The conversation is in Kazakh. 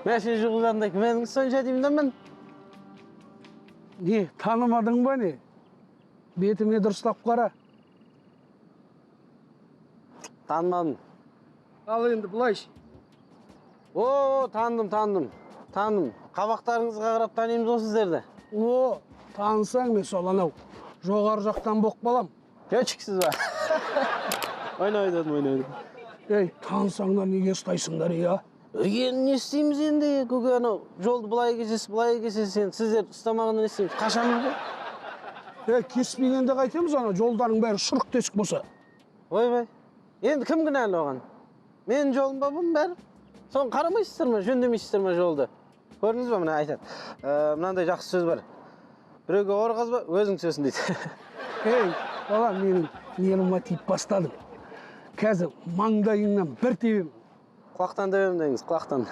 Машина жүргізгенде кім едіңіз сонша деймін да мен. Не, танымадың ба, не? Бетіме дұрыстап қара. Танымадым. Ал енді былайшы. О, таныдым, таныдым, таныдым. Қабақтарыңызға қарап танимыз ғой сіздерді. О, танысаң, мен сол анау жоғары жақтан боқ балам. Летчиксіз ба? Ойнап айтадым, ойнап айтадым. Ей, танысаңдар, неге ұстайсыңдар, иә? Енді не істейміз енді, көке? Анау жолды былай кесесіз, былай кесесіз, енді сіздер ұстамағанда не істейміз, қашамыз ба? Е, кеспегенде қайтеміз, ана жолдардың бәрі шұрық тесік болса? Ойбай, енді кім кінәлі оған? Менің жолым ба бұның бәрі? Соны қарамайсыздар ма, жөндемейсіздер ма жолды? Көрдіңіз ба, мына айтады. Мынандай жақсы сөз бар: «Біреуге ор қазба, өзің түсесің», – дейді. Ей, бала, менің нервыма тиіп бастадың. Қазір маңдайыңнан бір тебемін. Құлақтан тебемін деңіз, құлақтан.